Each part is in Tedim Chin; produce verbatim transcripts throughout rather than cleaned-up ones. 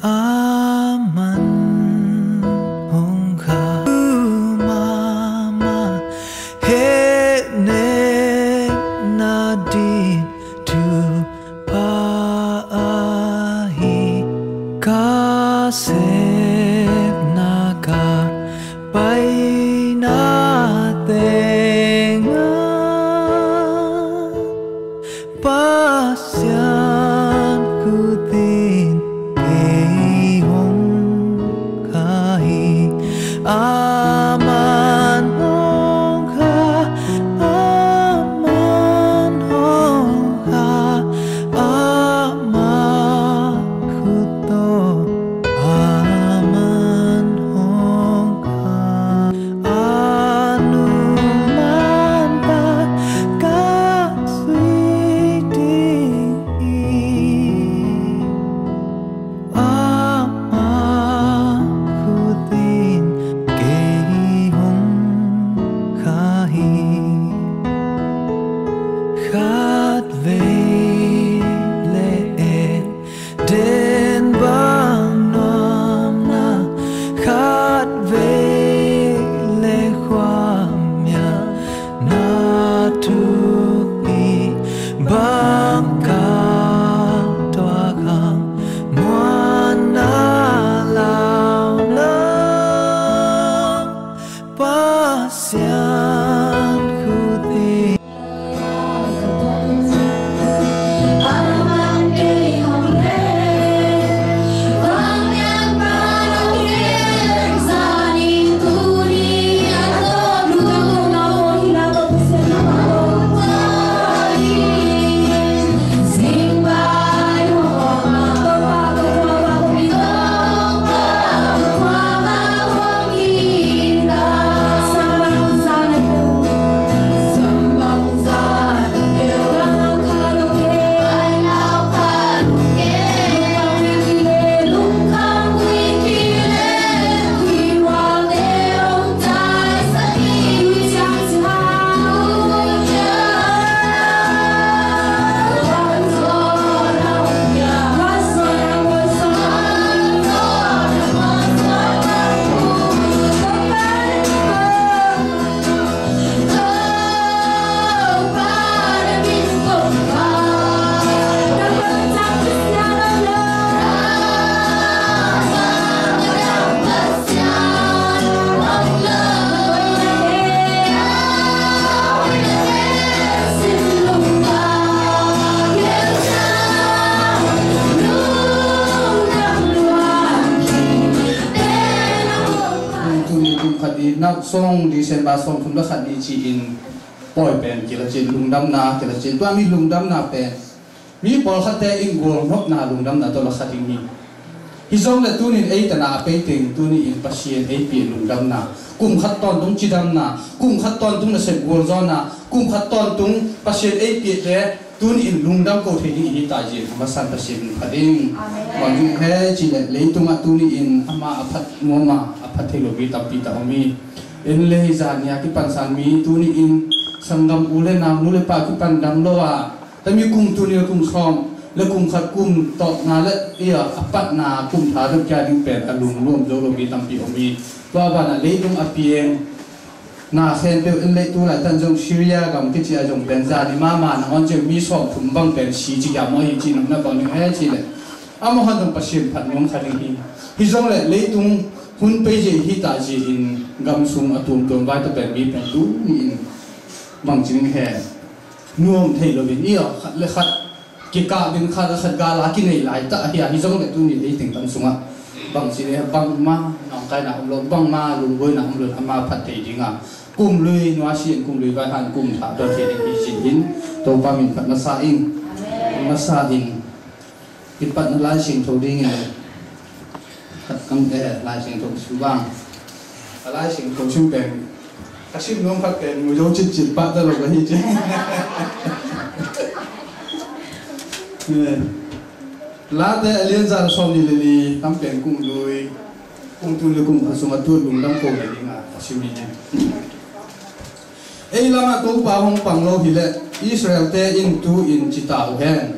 Aman hong kha mahmah, hehnek nading thupha ahi. Ka sepna ka paina tengah Pasian khut in kei hong kha hi. Aman hong kha, aman hong kha, amah khut tawh aman hong kha. A nungman tak ka sui ding hi. Amah khut in kei hong kha hi. Khat vei le et den bang nuamna, khat vei le khuamial na thupi bang ka tuak hang, muanna launa Pasian khut in. Tuni kum khat ni, Nausong December sawmthum le khat ni ci-in pawi pen kila cin, lungdamna kila cin. Tua mi lungdamna pen mi pawlkhatte in gualnopna lungdamna tawh la kha ding hi. Hi zong le tunin ei tana a pei teng, tuni in Pasian ei piah lungdamna, kum khat tawntung cidamna, kum khat tawntung nasep gualzawhna, kum khat tawntung Pasian ei piahte tuni in lungdam ko thei ding i hi ta zia a masan Pasian in pha ding. Amen. Bang ding he ci le leitungah tuni in ama a phat nuama a phat thei lo mi tampi ta om hi. En le hi zan nia kipan san mi tuni in sanggam u le nau, nu le pa kipan dam lo a, tami kum tuni le kum sawm le kum khat kum tawpna le ia a patna kum tha deuh kia ding pen a lungnuam zo lo mi tampi om hi. Tua banah leitung a piang na khempeuh in lei tu laitan zong Syria gam kici a zong pen zani mama nangawn ciang mi sawmthum bang pen si ci kia maw hi ci namna bang ding he ci le amahon zong Pasian phat nuam kha ding hi. Hi zong le leitung hun pei zia hi ta zia in gam sung a tuamtuam vai ta pen mi pen tu ni in bang ci ding he. Nuam thei lo in i aw khat le khat kikah ding khat le khat gala kinei lai ta hi a, hi zong le tuni ei tengtang sungah bangci le bangma nawngkaina om lo, bangma lungbuaina om lo, ama phat thei dinga kum lui nuasi in kum lui vai han kum thah dawn thei ding hi cin in Topa min phat masa in, masa in i patna Lai Siangtho dingin khat kam te Lai Siangtho sim vang. A Lai Siangtho sim pen ka sim nuam khat pen mu zo citcit pah ta lo ka hi ci. Late a lian za le sawm ni le li tam pen kum lui kum tun le kum khat sung a tuat lungdam ko le ding a ka sim ni ne. Ei lamah Topa hong pang lo hileh Israel-te in tu-in ci ta uh hen.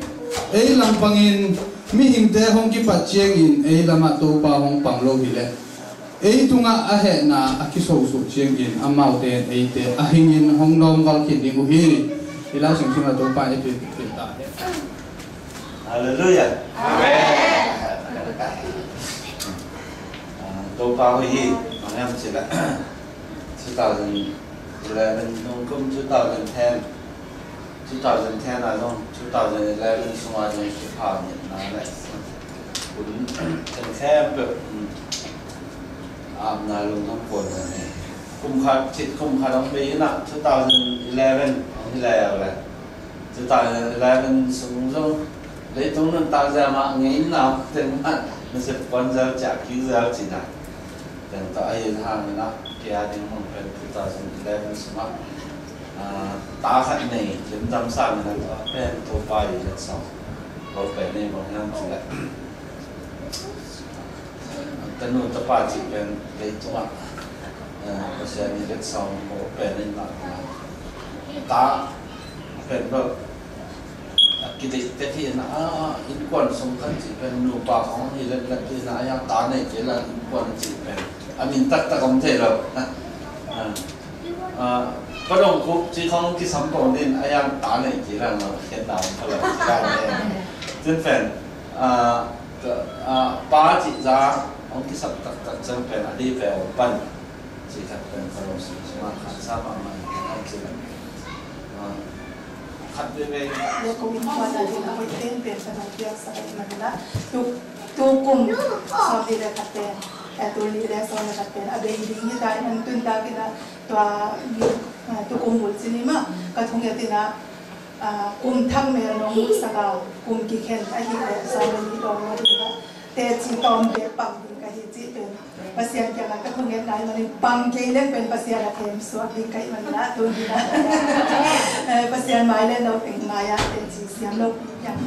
Ei lam pangin Mihingte hong kipat ciangin ei lamah Topa hong pang lo hileh, ei tungah a hehna a kisohsuh ciangin amaute in eite a hingin hong nawmval khin ding uh hi. Hi Lai Siangtho ah Topa in ei pil, pil ta hen. Halleluiah. Amen. Ah, Topa hoih hi. Bang hiam cih leh two thousand eleven nung kum two thousand ten, two thousand ten ah zong two thousand eleven sungah zong kipha ngetna le hun en khempeuh, um, apna lungdam kuan na hi. Kum khat, cit kum khat hong bei in ah two thousand eleven hong hi lai uh le, two thousand eleven sung zong leitung nuntak zia mah ngeina teng mah nasep kuan zel ciah kik zel cihna. Teng tawh a hi hangin ah kei a ding hong pen two thousand eleven sungah, ah, ta khat nei limdam sangin ah tua pen Topa i letsong lo pen nei bang hiam cih leh, tanu tapa cih pen leitungah, eh, Pasian i letsong lo pen nei mah ta pen bel a kideih tek hi na, a, innkuan sung khat cih pen nupa khong hi letlet hi na, a hiang ta nei kei la innkuan cih pen a min taktak om thei lo. A, a, padong khup cih khong kisam pong din a hiang ta nei kei la, no, khen na om kha lo. Cin pen, a, a, pa cih za hong kisam taktak ciang pen a dih ve om pan. Cih khat pen ka lo sim sungah khansa mahmah in ka cih leh, ah, khat veve. Leh kong innkuan a ding a hoih penpen ka nong piaksak ahih manin ah, tu, tu kum sawmnih le khat pen, eh, tul nih le sawm le khat pen a bei ding hi ta in, tun takin ah tua, eh, tu kum bul cin hi mah ka thunget in ah, ah, kum thak mel nong musak a, kum kikhen ahih leh sawm le nih dawng lo ding ah, teci tawm bek pang ding ka hi cih pen Pasian kiangah ka thungetna ahih manin, pang kei leng pen Pasian a themsuak ding ka hih manin ah, tuni in ah, eh, Pasian mai le no teng mai ah teci siam lo piang.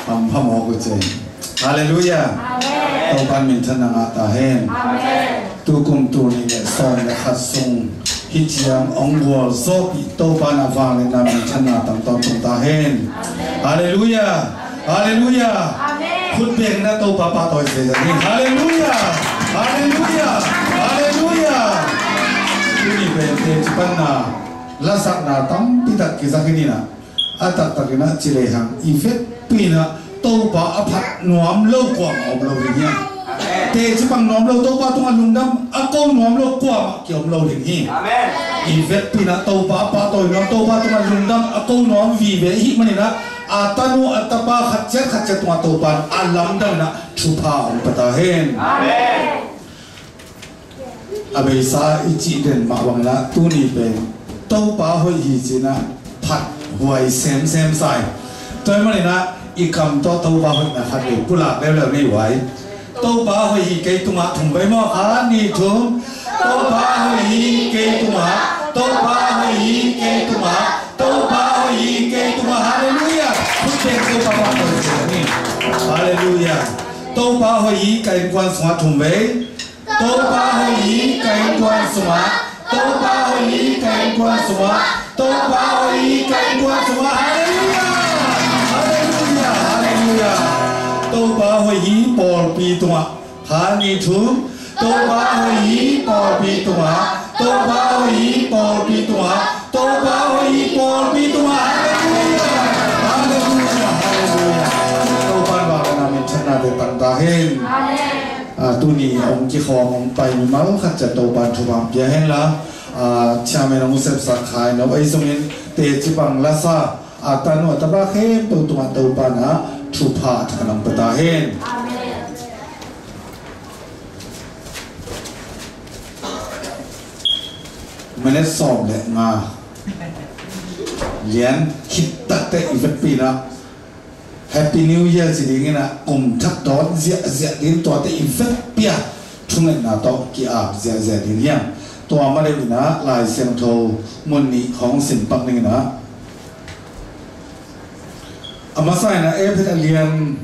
Hampha mawk uh cin. Halleluiah. Topan minthanna ngah ta hen. Tukum tul nih le sawm le khat sung hih ciang hong gualzawhpih Topan a vangliatna minthanna tang tawntung ta hen. Halleluiah. Halleluiah. Khut bengin Topa pahtawi se ding hi. Halleluiah. Halleluiah. Halleluiah. Tuni pen teci panna lasakna tampi tak kizak hi ni na. A taktakin ci lehang i vekpi in Topa a phat nuam lo kuamah om lo ding hi. Teci pang nuam lo, Topa tungah lungdam a ko nuam lo kuamah ki om lo ding hi. I vekpi in Topa a pahtawi nuam, Topa tungah lungdam a ko nuam vive i hih manin a tanu a tapa khat ciat khat ciat tungah Topa in a lamdang in thupha hong pia ta hen. A beisa i cih den mah bangin tuni pen Topa hoih hi ci-in phat huai semsem sa hi. Tua ahih manin i kam tawh Topa hoihna khat vei pulak leuleu ni uh ai. Topa hoih hi kei tungah, thum vei maw, khat, nih, thum. Topa hoih hi kei tungah, Topa hoih hi kei tungah, Topa hoih hi kei tungah. Halleluiah. Khut beng Topa pahtawi se ni. Halleluiah. Topa hoih hi ka innkuan sungah, thum vei. Topa hoih hi ka innkuan sungah, Topa hoih hi ka innkuan sungah, Topa hoih hi ka innkuan sungah. Halleluiah. Halleluiah. Halleluiah. Topa hoih hi pawlpi tungah, khat, nih, thum. Topa hoih hi pawlpi tungah, Topa hoih hi pawlpi tungah, Topa hoih hi pawlpi tungah. Halleluiah. Halleluiah. Halleluiah. Topa in vangliatna minthanna te tang ta hen. Tuni hong kikhawm hong pai mimal khat ciat Topa in thupha pia hen la, chairman hong sepsak Khai No ahi zongin teci pang lasa a tanu a tapa khempeuh tungah Topa in thupha a thak hong pia ta hen. Minute sawm le nga lian khit takteh i vekpi in Happy New Year ci dingin kum thak dawn ziahziah ding, tuate i vekpi a thungetna tawh ki-ap ziahziah ding hiam? Tua ma deuh in Lai Siangtho mun nih hong sim pak dingin, a masa in Efesa a lian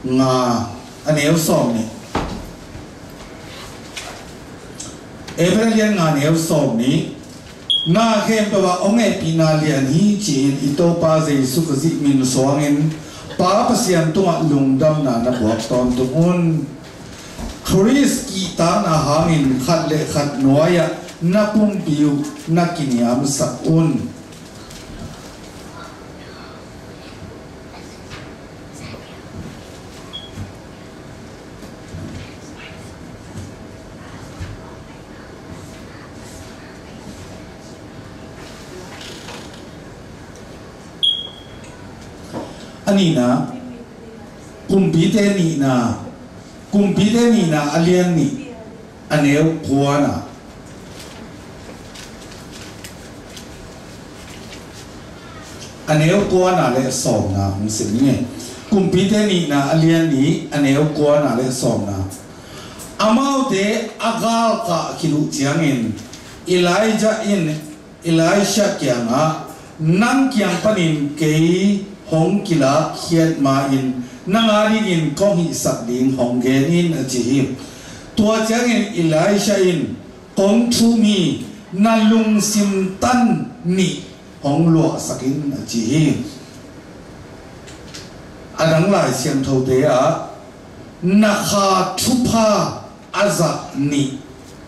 nga a neu sawm nih. Efesa a lian nga a neu sawm nih. Na khempeuh ah hong hehpihna lian hi ci-in i Topa Jesu Khazih min suangin Pa Pasian tungah lungdamna na buak tawntung un. Khrist kihtakna hangin khat le khat nuai-ah na pumpi uh na kiniamsak un. A nihna, Kumpite nihna, Kumpite nihna a lian nih, a neu kuana. A neu kuana le sawmna hong sim ni. Kumpite nihna a lian nih, a neu kuana le sawmna. Amaute a galkah khit uh ciangin Elijah in Elisha kiangah, nang kiang panin kei hong kilakkhiat ma-in nang adingin kong hihsak ding hong gen in, a ci hi. Tua ciangin Elisha in, kong thum hi, na lungsim tan nih hong luahsak in, a ci hi. A dang Lai Siangthote ah na kha thupha a zah nih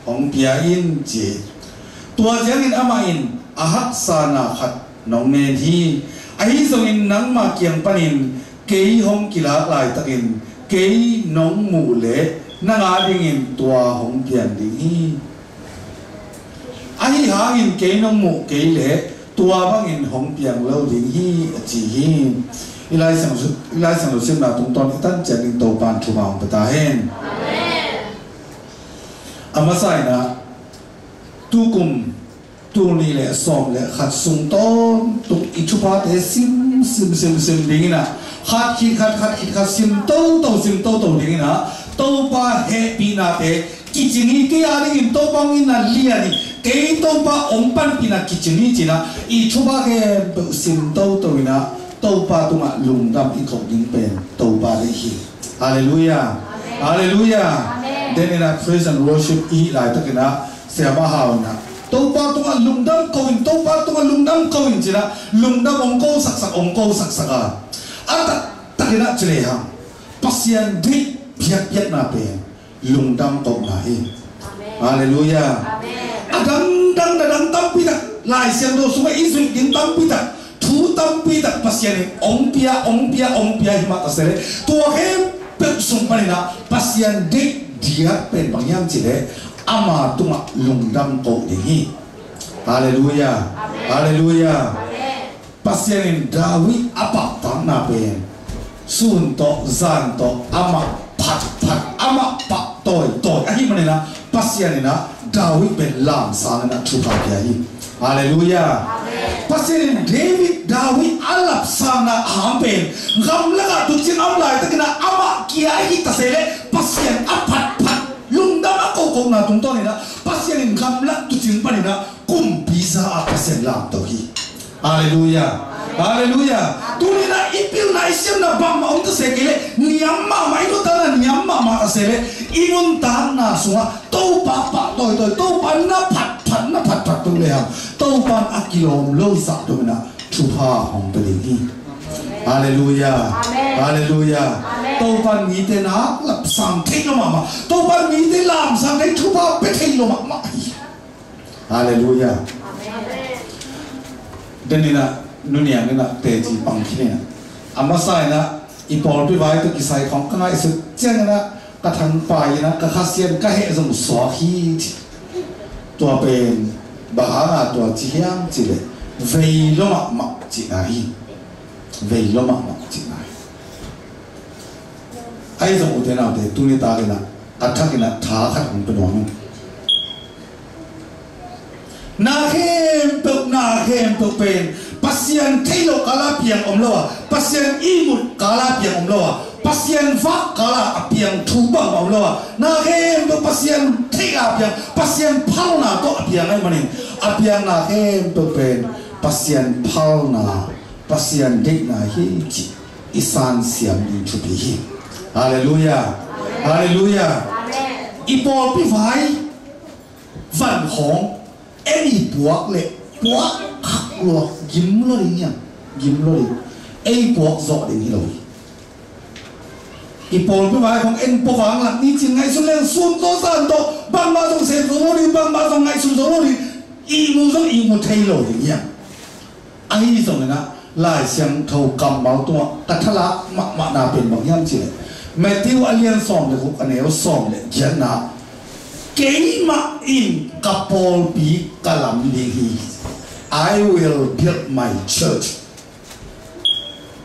hong pia in, ci. Tua ciangin amah in a haksa na khat nong ngen hi. Ahi zongin nangmah kiang panin kei hong kilak laitakin kei nong muh leh nang adingin tua hong piang ding hi. Ahi hangin kei nong muh kei leh tua bangin hong piang lo ding hi, a ci hi. I Lai Siangtho, i Lai Siangtho simna tungtawn i tan ciat ding Topa'n thupha hong pia ta hen. A masa in ah, tukum tul nih le sawm le khat sung tawntung i thuphate sim, sim, sim, sim dingin ah, khat khit khat, khat khit khat sim toto, sim toto dingin ah, Topa hehpihnate kicing hi, kei a dingin Topa hong itna lian hi, kei Topa hong panpihna kicing hi ci-in ah, i thupha khempeuh sim toto in ah, Topa tungah lungdam i koh ding pen Topa deih hi. Halleluiah. Halleluiah. Denin ah praise and worship i hih laitakin ah, Siamah Hau in ah, Topa tungah lungdam ko in, Topa tungah lungdam ko in ci-in ah, lungdam hong ko saksak, hong ko saksak a, a taktakin ah ci lehang, Pasian deih biakpiakna pen lungdam kohna hi. Halleluiah. A dangdang, a dang tampi tak, Lai Siangtho sungah i zuih ding tampi tak, thu tampi tak Pasian in hong pia, hong pia, hong pia hi mah ta se leh, tua khempeuh sung panin ah Pasian deih diak pen bang hiam cih leh, ama tungah lungdam ko ding hi. Halleluiah. Pasian in David a pahtakna pen sun tawh zan tawh amah phatphat, amah pahtawi tawi ahih manin ah, Pasian in ah David pen lamsang in ah thupha pia hi. Halleluiah. Pasian in David, David a lapsangna hang pen gamlakah tuucing a om laitakin ah amah kia hi ta se leh, Pasian a phatphat, lungdam a kokokna tungtawn in ah Pasian in gamlak tuucing panin ah kumpi za-a Pasian lamto hi. Halleluiah. Halleluiah. Tuni-in ah i pilna, i siamna bangmah om ta se kei leh, niam mahmah, i nuntakna niam mahmah ta se leh, i nuntakna sungah Topa pahtawitawi, Topa na phatphat, na phatphat tung lehang, Topa in a kilawm lo zah dongin ah thupha hong pia ding hi. Halleluiah. Halleluiah. Topa in mite nak lapsang thei lo mahmah, Topa in mite lamsang thei, thupha pia thei lo mahmah hi. Halleluiah. Denin ah, Nu Niang in ah teci pang khin in ah, a masa in ah, i pawlpi vai tawh kisai khawng ka ngaihsut ciangin ah, ka thangpai in ah, ka Khasiat ka heh zong suak hi ci. Tua pen bang hanga tua ci hiam cih leh, vei lo mahmah cihna hi. Vei lo mahmah cihna hi. Ahi zong ute naute, tuni takin ah, a thakin ah tha khat hong pia nuam ing. Na khempeuh, na khempeuh pen Pasian thei loh kala piang om lo a, Pasian ihmut kala piang om lo a, Pasian vak kala a piang thu bangmah om lo a, na khempeuh Pasian theihna a piang, Pasian phalna tawh a piang ahih manin, a piang na khempeuh pen Pasian phalna, Pasian deihna hi cih i sansiam ding thupi hi. Halleluiah. Halleluiah. I pawlpi vai van khawng en i puak leh puak khak lua, gim lua ding hiam? Gim lua ding. Ei puak zawh ding hi lo hi. I pawlpi vai khawng en pua vang lak ni cin ngaihsun leng sun tawh zan tawh bangmah zong sem zo lo ding, bangmah zong ngaihsun zo lo ding. Ihmu zong ihmu thei lo ding hiam? Ahi zongin ah, Lai Siangtho kammal tungah ka thalak mahmahna pen bang hiam cih leh, Matthew a lian sawm le guk, a neu sawm le giatna, keimah in ka pawlpi ka lam ding hi. I will build my church.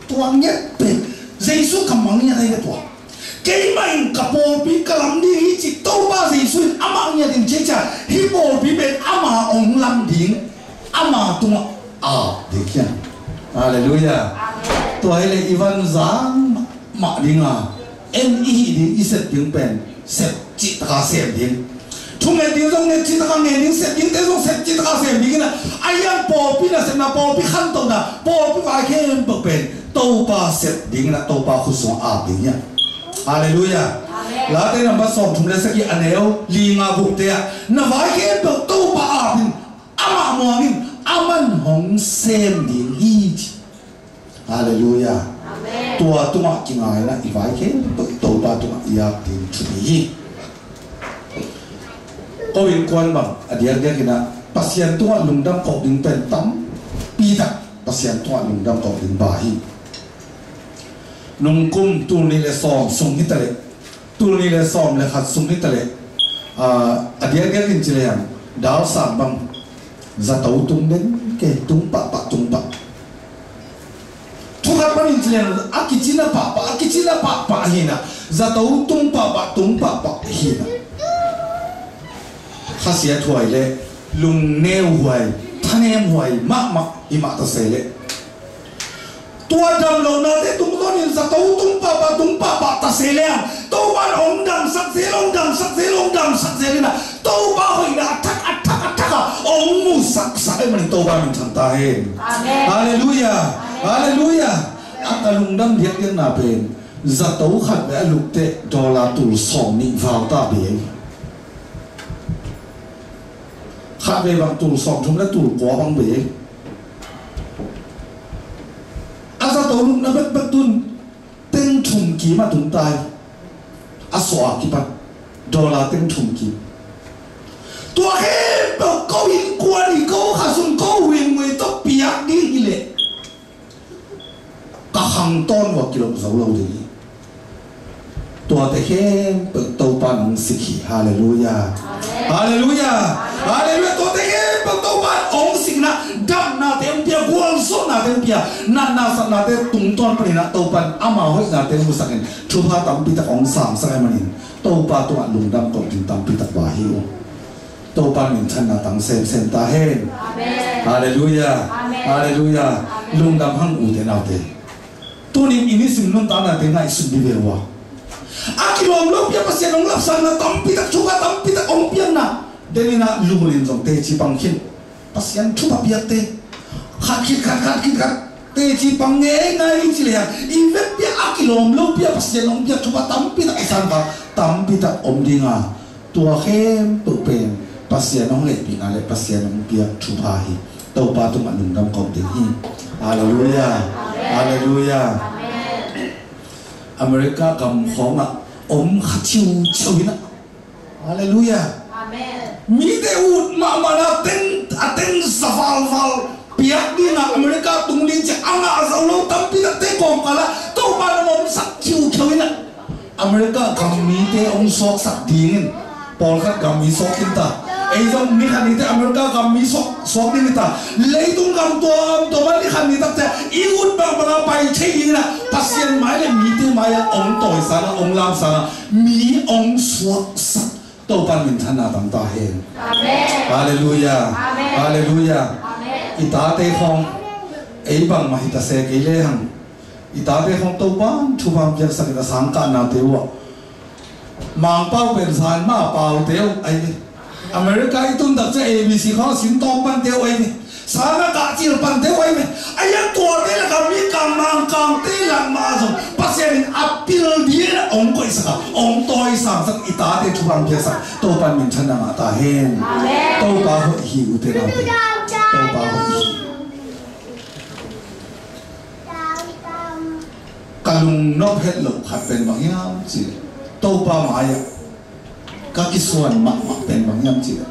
Tua ngiat pen Jesu kammal ngiat ahi ve tua. Keimah in ka pawlpi ka lam ding hi cih Topa Jesu in amah ngiat in cicia, hih pawlpi pen ama hong lam ding, ama tungah ap ding hiam? Halleluiah. Tua hi leh i van zang mah ding a, en i hih ding, i sep ding pen sep cih taka sem ding. Thunget ding zong nget cih taka nget ding, sep dingte zong sep cih taka sem ding in ah, a hiang pawlpi nasepna, pawlpi khantohna, pawlpi vai khempeuh pen Topa sep ding in ah, Topa khut sungah ap ding hiam? Halleluiah. Late nambat sawmthum le sagih, a neu li, nga, gukte ah, na vai khempeuh Topa ap in, amah muang in, aman hong sem ding hi ci. Halleluiah. Tua tungah kingai in ah i vai khempeuh Topa tungah i ap ding thupi hi. Ko innkuan bang a diakdiak in ah Pasian tungah lungdam koh ding pen tampi tak, Pasian tungah lungdam koh ding bang hi. Nungkum tul nih le sawm sung hi ta leh, tul nih le sawm le khat sung hi ta leh, a, a diakdiak in ci lehang, dalsang bang zato tung den kei, tung pahpah, tung pah. Thu khat panin ci lehang, a kicina pahpah, a kicina pahpah hi in ah, zato tung pahpah, tung pahpah hi in ah. Khasiathuai le lungneuhuai, thanemhuai mahmah hi mah ta se leh, tua damlohnate tungtawnin zato tung pahpah, tung pahpah ta se leng, Topa in hong damsak zel, hong damsak zel, hong damsak Tel in ah Topa hoihna a thak, a thak, a thak a hong musaksak ahih manin Topa min thang ta hen. Amen. Halleluiah. Amen. Halleluiah. A ka lungdam diakdiakna pen zato khat ve a lukte dollar tul sawm nih val ta ve. Khat ve bang tul sawm thum le tul kua bang ve. A zato lukna bekbek tun teng thum kim a tung ta hi. A suah a kipan dollar teng thum kim. Tua khempeuh ko innkuan hi, ko khasum, ko huingui tawh piak ding hi leh ka khang tawn uh a kilawm zo lo ding hi. Tuate khempeuh Topa in hong sik hi. Halleluiah. Halleluiah. Halleluiah. Tuate khempeuh Topa in hong sik in ah damnate hong pia, gualzawhnate hong pia, natna satnate tungtawn panin ah Topa in ama hoihnate hong musak in thupha tampi tak hong sangsak ahih manin Topa tungah lungdam koh ding tampi tak va hi uh. Topa minthanna tang semsem ta hen. Amen. Halleluiah. Amen. Halleluiah. Amen. Lungdam hang, ute naute. Tunin i nisim nuntaknate ngaihsun dih ve uh a, a kilawm lopi a Pasian hong lapsanna tampi tak, thupha tampi tak hong piakna, den in ah lun in zong teci pang khin. Pasian thupha piakte khat khit khat, khat khit khat teci pang ngeingai hi ci leh a, i vekpi a a kilawm lopi a Pasian hong piak thupha tampi tak i san kha tampi tak om ding a, tua khempeuh pen Pasian hong hehpihna le Pasian hong piak thupha hi. Topa tungah lungdam koh ding hi. Halleluiah. Halleluiah. America gam khawngah om kha ciuciu in ah. Halleluiah. Amen. Mite ut mahmah na teng, a teng za valval piak ding a America tung ding ci a ngah zo lo tampi takte kawmkal ah Topa in hong omsak khiukheu in ah. America gam mite hong suaksak dingin pawlkhat gam mi suak in ta. Ei zong ni khat ni te America gam mi suak, suak ding hi ta. Leitung gam tuamtuam ah ni khat ni takte i ut bangbang a pai thei dingin ah Pasian mai le mite mai ah hong tawisang a, hong lamsang a, mi hong suaksak Topa in minthanna tang ta hen. Amen. Halleluiah. Amen. Halleluiah. Amen. I tate khawng ei bangmah hi ta se kei lehang, i tate khawng Topa in thupha hong piaksak in a sangkahnate uh ah Mangpau pen zan mah paute uh ahi ve. America i tun tak ciang A B C khawng a sin tawm pante uh ahi ve. Sang a kah cil pante uh ahi ve. Ahi a tuate lakah mi kang Mangkangte lakmah ah zong Pasian in a pil dingin a hong koihsak a, hong tawisangsak, i tate thupha hong piaksak Topa in minthanna ngah ta hen. Amen. Topa hoih hi, ute naute. Topa hoih hi. Ka lungnop het loh khat pen bang hiam cih leh Topa mai-ah ka kisuan mahmah pen bang hiam cih leh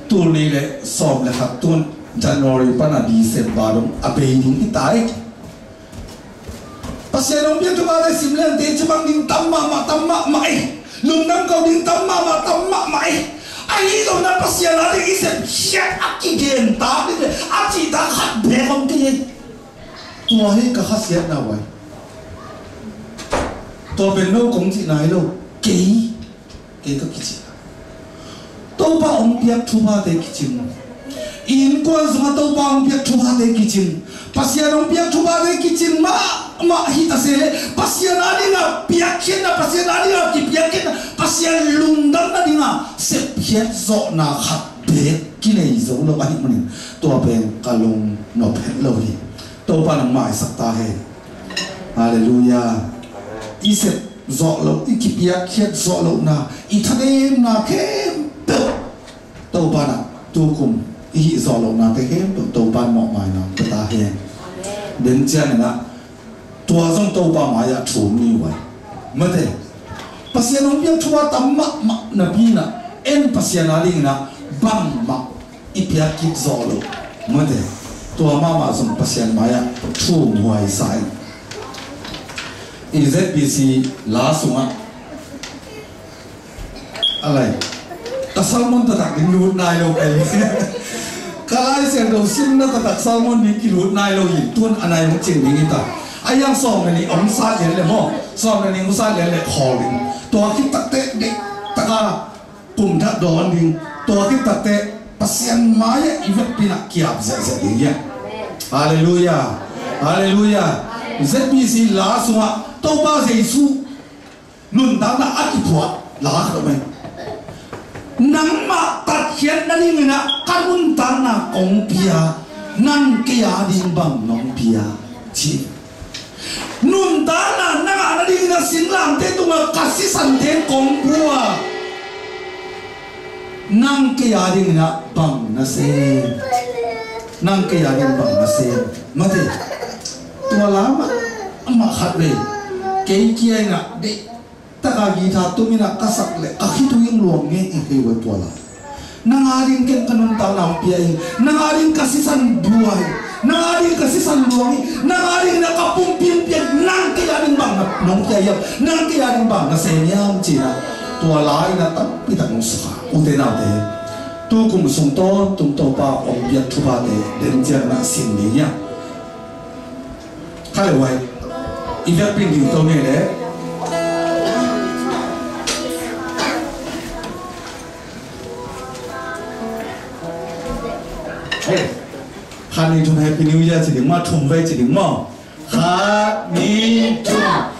tul nih le sawm le khat, tun January pan a December dong a bei ding hi ta hi. Pasian hong piak thupha le sim leng teci pang ding tam mahmah, tam mahmah hi. Lungdam ko ding tam mahmah, tam mahmah hi. Ahi zongin a Pasian a ding i sepkhiat a kigen tak ding le a cihtak khat beek om kei hi. Tua hi ka khasiatna uh ahi. Tua pen no kong cihna hi lo. Kei, kei ka kicih. Topa hong piak thuphate kicing. I innkuan sungah Topa hong piak thuphate kicing. Pasian hong piak thuphate kicing mahmah hi ta se leh Pasian a dingah piakkhiatna, Pasian a dingah kipiakkhiatna, Pasian lungdamna dingah sepkhiat zawhna khat beek kinei zo lo ahih manin tua pen ka lungnop het lo hi. Topa in hong maisak ta hen. Halleluiah. I sep zawh loh, i kipiakkhiat zawh lohna, i thanemna khempeuh Topa in ah tukum i hih zawh lohnate khempeuh Topa in mawhmaina hong pia ta hen. Den ciangin ah tua zong Topa mai-ah thum ni uh ahi. Mate, Pasian hong piak thu a tam mahmah napi in ah en Pasian a dingin ah bangmah i piak kik zawh loh. Mate, tua mahmah zong Pasian mai-ah thumhuai sa in. I Z B C la sungah a lai, ka sermon taktak ding lut nai lo kei. Ka Lai Siangtho simna taktak sermon ding kilut nai lo hi. Tun a nai hong cing ding hi ta. A hiang sawm le nih hong sat lian le maw, sawm le nih hong sat lian le khawl ding. Tua khit takteh deih taka kum thak dawn ding. Tua khit takteh Pasian mai-ah i vekpi in ah kiap ziahziah ding hi. Halleluiah. Halleluiah. Z B C la sungah Topa Jesu nuntakna a kiphuah la khat om hi. Nangmah tatkhiat nadingin ah ka nuntakna kong pia, nang kei a ding bang nong pia, ci. Nuntakna na ngah nadingin ah singlamteh tungah ka sisante kong bua, nang kei a dingin ah bang na sem, nang kei a dingin bang na sem. Mate, tua la mah, mah khat vei. Kei kia in ah deih taka guitar tumin ah ka sak leh ka khitui hong luang ngei hi kei ua tua la. Nang a ding ken ka nuntakna hong pia hi. Nang a ding ka sisan bua hi. Nang a ding ka sisan luang hi. Nang a ding na ka pumpi hong pia hi. Nang kei a ding bang na nong pia hiam? Nang kei a ding bang na sem hiam ci-in ah tua la in ah tampi tak hong sukha. Ute naute, tu kum sung tawntung Topa hong piak thuphate den ciang na sin ding hiam? Khai wai. I vekpi ding to ngei le. Hey. Khat, nih, thum, Happy New Year ci ding maw, thum vei ci ding maw. Khat, nih, thum.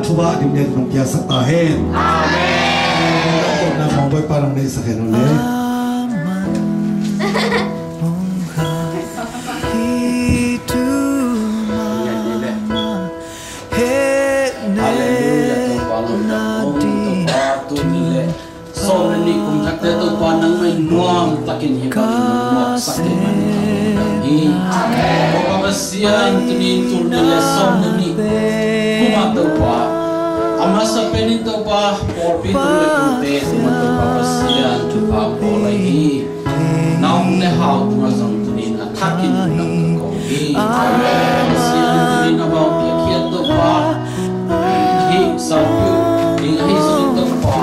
thupha a dim lian hong piaksak ta hen. Amen. Nang mong Bawipa nang neihsak hen uh le. Halleluia, Topa lawm, Topa tuni le sawm le nih kum thakte Topa nangmah in nuam takin hi bangin nong nuamsak theih manin a lungdam hi. Topa Pasian, tuni in tul nih le sawm le nih kum ah Topa, a masa penin Topa pawlpi tung le tungte tungah Topa Pasian thupha bawl ahi hi. Nau le hau tungah zong tuni in a thakin nang ka ko hi. Pasian in tuni in amau piakkhiat Topa, hih saupi ding ahi zongin Topa,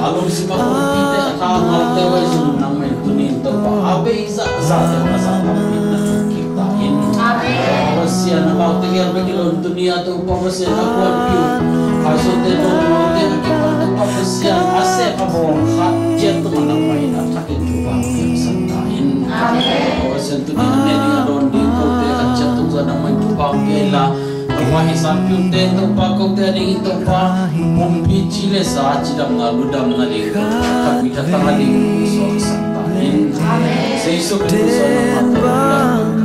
a lungsim a kumpite a tha a ngaute uh ahi zongin nangmah in tuni in Topa, a bei zahzah deuh a zah tampi na thuk kik ta in. Amen. Topa Pasian, amaute gel bek hi lo in tuni a Topa Pasian a kuanpih uh, a zongte dong lote a kipan Topa Pasian, a sep a bawl khat ciat tungah nangmah in a thakin thupha piaksak ta in. Amen. Topa Pasian, tuni a ne ding a dawn ding kote khat ciat tungah nangmah in thupha pia in la, Topa, hih saupi dingte Topa, kote a dingin Topa, pumpi ci le sa cidamna ludamna ding, thapui thatang a ding suaksak ta in. Amen. Jesu Khrist in suan nangmah Topa